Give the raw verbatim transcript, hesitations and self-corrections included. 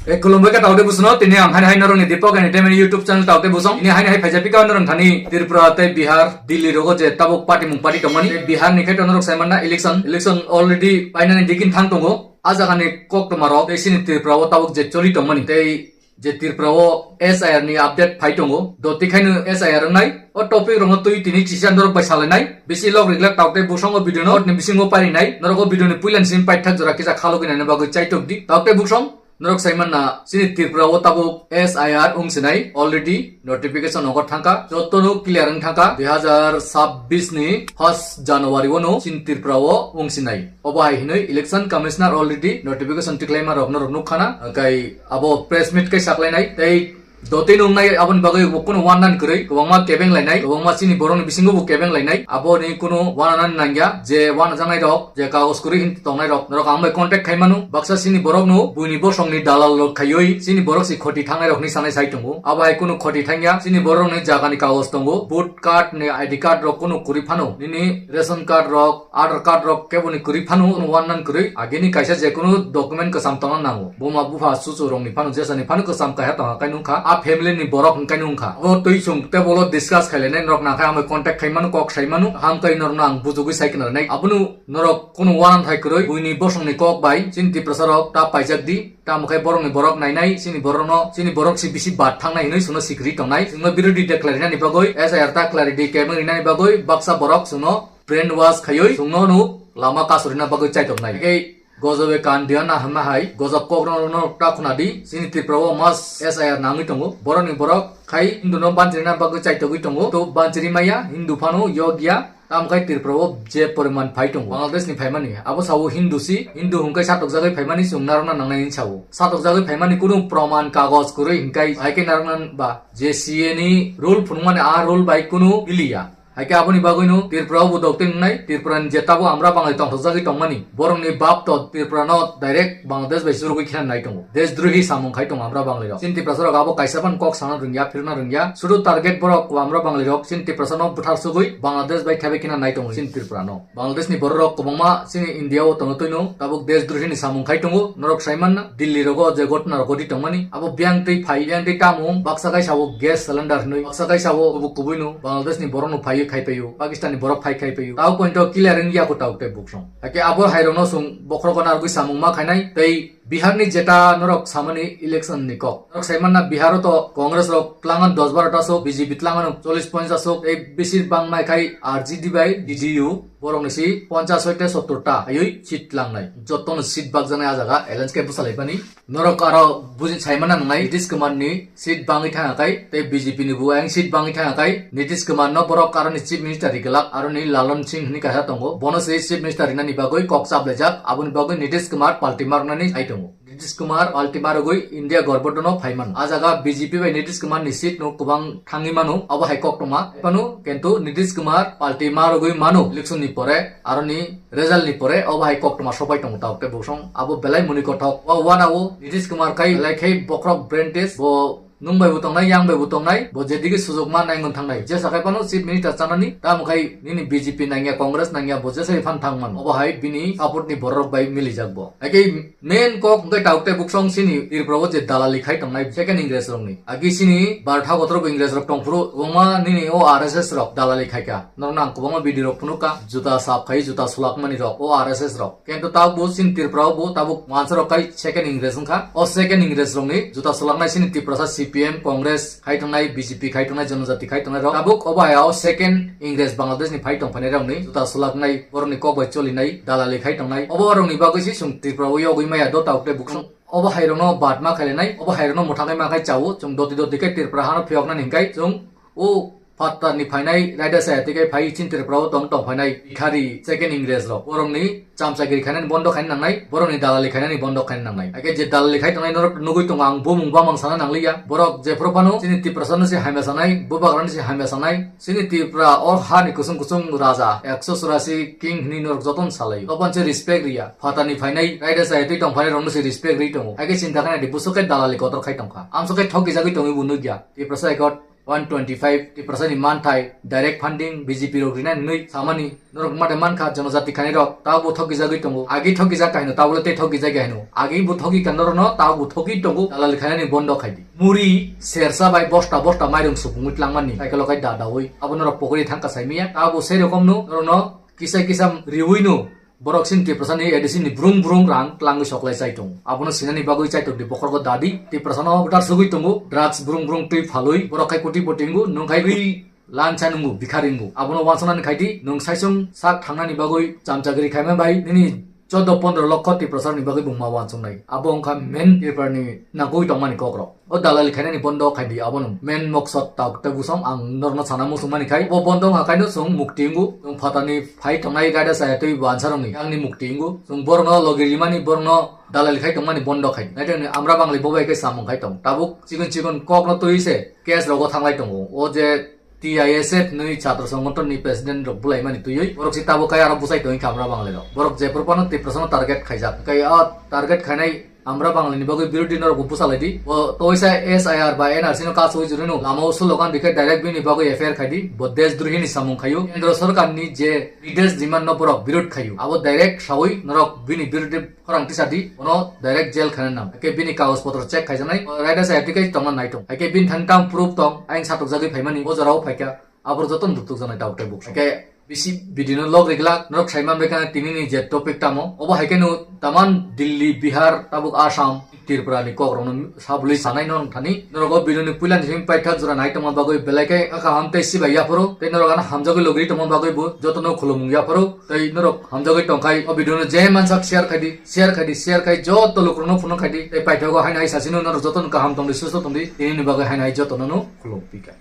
Tei khulumbai kha taote busuno, tini ang haini hai norokni Deepak Entertainment YouTube channel taote busong. Tini haini hai phaijak pika norok thani Tripura tei Bihar, Delhi rogo je tabuk party mung party tongmani. Tei Bihar ni khe to norok saimanna election, election already painani dikin thang tongo. A jagani koktwma rok tei sini Tripura o tabuk je choli tongmani. Tei je Tripura o S I R ni update phai tongo. Doti khaino S I R wngnai. O topic rokno twi tini chisa norok bai salainai. Bisi log riglak taote busong o video no ni bisingo parinai. Norok o video ni puilan sim paithak jora kisa khalogwi naina bagwi chaitok di. Taote busong norok saimanna sini Tripura o tabuk S I R wng sinai already notification nokor thangkha. Jotono clear wng thangkha. Dui hazar sabbish ni first January o no sini Tripura o wng sinai. Obo hai hinwi election commissioner already notification tikhlaima rok norok nukkhana. Hwnkhe abo press meet khe saklainai tei dotwi nungnai aboni bagwi bo kunu uanani kwrwi kwbangma kebeng lainai, kwbangma chini borokni bisingo bo kebeng lainai. Aboni kunu uananani nangya je uanajaknai rok, je kagoj kwrwi hin tongnai rok, norok ang bai contact khai manu. Baksa chini borokno buini bosongni dalal rok khaiwi chini borok si khoti thangnai rok hinwi sanai sai tongo. Abo hai kunu khoti thangya, chini borokni jagani kagoj tongo, vote card ni I D card rok kunu kwrwi phano, nini ration card rok, Aadhaar card rok keboni kwrwi phano, uananani kwrwi agini kaisa je kunu document kwcham tongna nango. Buma bupha chuchu rokni phano jesani phano kwcham kaiha tongkha kaino wngkha. A family ni borok hwnkhe wngkha. Abo twi chwng table o discuss khailainai norok nangkhe ang bai contact khai mano, kok sai mano. Hamkai norokno ang bujugwi sai khna rwnai. Abono norok kunu uanani thai kwrwi buini bosongni kok bai chini Tiprasa rok ta paijak di. Tamo khe borokni borok nainai, chini borokno, chini borok si bisi bad thangnai hinwi chwngno sikri tongnai. Chwngno birodhi de khlai rinani bagwi, S I R ta khlai ridi kebeng rinani bagwi baksa borok chwngno brainwash khaiwi chwngno no lama kasurina bagwi chaitok nai. Tei gojobe kan dia na hama hai, gojok kok no, no ta khuna di, chini Tripura o mas S I R nangwi tongo. Borokni borok khai Hindu no banchirina bagwi chaitogwi tongo. To banchiri maya, Hindu phano yogya, tamo khe Tripura o je poriman phai tongo. Bangladesh ni phaimani, abo sao Hindu si, Hindu hwnkhe satokjagwi phaimani chwng narwkna nangnai hinwi sao. Satokjagwi phaimani kunu proman kagoj kwrwi hinkai hai khe narwkna ba je C A ni rule phunukmani a rule bai kunu miliya. Hai khe aboni bagwino Tripura o bo doktwi wngnai, Tripura ni je tabuk Amra Banglai tongthokjagwi tongmani, borokni bap to Tripura no direct Bangladesh bai churugwi khena nai tongo. Deshdrohi samung khai tongo Amra Banglai rok. Chini Tiprasa rok abo kaisa phano kok sana rwngya, phirna rwngya. Sudu target borok Amra Banglai rok chini Tiprasa no bwthar sugwi Bangladesh bai thaibai khena nai tongo chini Tripura no. Bangladesh ni borok rok kwbangma chini India o tongo twino tabuk deshdrohi ni samung khai tongo. Norok sai manna Delhi rogo je ghotna rok ghoti tongmani abo biyang twi phai, biyang twi tamo baksa kaisa o gas cylinder hinwi baksa kaisa o kubuk kubui no Bangladesh ni borok no phaiwi khai paio, Pakistan ni borok phai khai paio. Tao point o clear wngya ko tao tei buksong. Hake abo hai rok no chwng bokhorok narwgwi samung ma khainai tei Bihar ni jeta norok samani election ni kok. Norok sai manna Bihar o to Congress rok tlangan dos baro ta sok, B J P tlangan cholish ponchash sok, tei besir bang mai khai R G D bai D D U borok ni si ponchash hoite sottor ta ayui seat tlangnai. Joto no seat bakjaknai a jaga alliance khe bwsa lai pani. Norok aro buji sai manna nangnai Nitish Kumar ni seat bangwi thang akai, tei B J P ni bo ayang seat bangwi thang akai. Nitish Kumar no borok aroni chief minister ri glak, aroni Lalon Singh hwnwi kaisa tongo. Bono se chief minister rinani bagwi kok chaplaijak, aboni bagwi Nitish Kumar palti marnani sai tongo. Nitish Kumar palti marogwi India gorbodono phaiman. A jaga B J P bai Nitish Kumar ni seat no kwbang thangwi mano, abo hai koktwma. Phano kintu Nitish Kumar palti marogwi mano election ni pore, aroni result ni pore, obo hai koktwma sopai tongo tabuk tei bosong. Abo belai muni kothok. O wana o Nitish Kumar kai belai khai bokhorok brain test, bo Nwng bai bo tongnai, yang bai bo tongnai, bo jedigi sujok ma naingon thangnai. Jesa khai phano chief minister chanani, tamo khai nini B J P nangya, Congress nangya, bo jesa khai phan thang mano. Obo hai bini support ni borok bai milijak bo. Haikhe main kok hwnkhe tabuk tei buksong sini Tripura o je dalali khai tongnai second Ingres rokni. Agi sini bar thago torobo Ingres rok tongphuru, kwbangma nini o R S S rok dalali khaikha. Norokno ang kwbangma video rok phunukha, juta sap khai, juta sulak mani rok, o R S S rok. Kintu tabuk bo chini Tripura o bo tabuk mansa rok kai second Ingres wngkha. O second Ingres rokni juta sulaknai chini Tiprasa C P M, Congress khai tongnai, B J P khai tongnai, Janajati khai tongnai rok. Tabuk obo hai o second Ingres Bangladesh ni phai tongphainai rokni juta sulaknai, borokni kok bai cholinai, dalali khai tongnai. Obo rokni bagwi se chwng Tripura o yogwi maya do tabuk tei buksong. Obo hai rokno bad ma khailainai, obo hai rokno mwthangwi ma khai chao. Chwng doti doti khe Tripura hano phiyoknani hinkai chwng o Patharni phainai raida saya tei phai chini Tripura o tong tong phainai bikhari second Ingres rok. Borokni chamchagiri khainani bondo khaina nangnai, borokni dalali khainani bondo khaina nangnai. Haikhe je dalali khai tongnai norok nugwi tongo, ang bumung bamang sana nangliya. Borok jephuru phano chini Tiprasa no se hamya sanai, bubagra no se hamya sanai. Chini Tripura o hani kusung kusung raja, ekso churasi king hwnwi norok jotono salaio. Topan se respect riya. Patharni phainai raida saya tei tong phainai rokno se respect ri tongo. Haikhe chinta khainai di, buso khe dalali kotor khai tongkha. Amso khe thokijagwi tongwi bo nukya. Tiprasa ekot one twenty five Tiprasa ni manthai direct funding B J P rok rinai nwi samani norok mate mankha jonojati khainai rok tabo thokijagwi tongo. Agi thokijak kahino tabole tei thokijak kahino. Agi bo thoki kan norokno tabo thoki tongo. Dalali khainani bondo khaidi. Muri sersa bai bosta bosta mairung supungwi tlangmani cycle o kai da dawi. Abo norok pokori thangka saimiya. Tabo sei rokomno norokno kisa kisa riwino borok sin Tiprasa ni A D C ni brung brung rang tlangwi soklai chai tongo. Abono sinani bagwi chaitok di bokhorgo dadi. Tiprasa no dar sugwi tongo. Drugs brung brung twi phalwi borok khai koti poti wngo, nwng khai wi lancha nungo, bikhari wngo. Abono wansonani khaidi nwng saisung sak thangnani bagwi chamchagiri khaima bai nini chordo pondro lokho Tiprasa ni bagwi bungma wansongnai. Abo wngkha main Tripura ni nangkukwi tongmani kokrok. O dalali khainani bondo khaidi abono main moksot tak tei busong ang norno sana muchungmani khai. Bo bondo wngkha kaino chwng mukti wngo, chwng phatani phai tongnai gaida chaya twi bo ansarokni yakni mukti wngo. Chwng borokno logi rimani, borokno dalali khai tongmani bondo khai. Naiteni Amra Bangli bo bai khe samung khai tong. Tabuk chikon chikon kokno twi se case rogo thanglai tongo. O je T I S F nwi chhatro songgothon ni president rok bulaimani twiwi borok si tabuk kai aro bwsai tongwi kha Amra Bangli rok. Borok jephru phano Tiprasa no target khaijak. Kai o target khainai Amra Bangli ni bagwi birodhi norok bo bwsa lai di. Bo toisa S I R ba N R C no kasu juri no lama o slogan rikhe direct bini bagwi F I R khai di. Bo deshdrohi ni samung khaio. Kendra sarkar ni je nidesh demand no borok birod khaio. Abo direct sawi norok bini birodhi khorang tisa di. Bono direct jail khaina nang. Hake bini kagoj potro check khaijaknai. Raida sa application tongna nai tong. Hake bini thani tam proof tong. Aing satok jagwi phaimani. O jorao phaikha. Abor joto no duktuk janai tabuk tei buksu. Hake bisi video no log riglak, norok saima bekana tini ni je topic tamo. Obo hai khe no taman Delhi, Bihar, tabuk Assam, Tripura ni kok rok no sabuli sanai no thani. Norok o video ni puila ni simi paithak jora nai tongma bagwi belai khe kaham tei sibai yaphuru. Tei norok ano hamjagwi logri tongma bagwi bo joto no khulumung yaphuru. Tei norok hamjagwi tongkhai o video no je mansak share khai di, share khai di, share khai joto lukurok no phunuk khai di. Tei paithago haino hai sasino norok joto no kaham tong di, susto tong di. Tini ni bagwi haino hai joto no no khulum pika.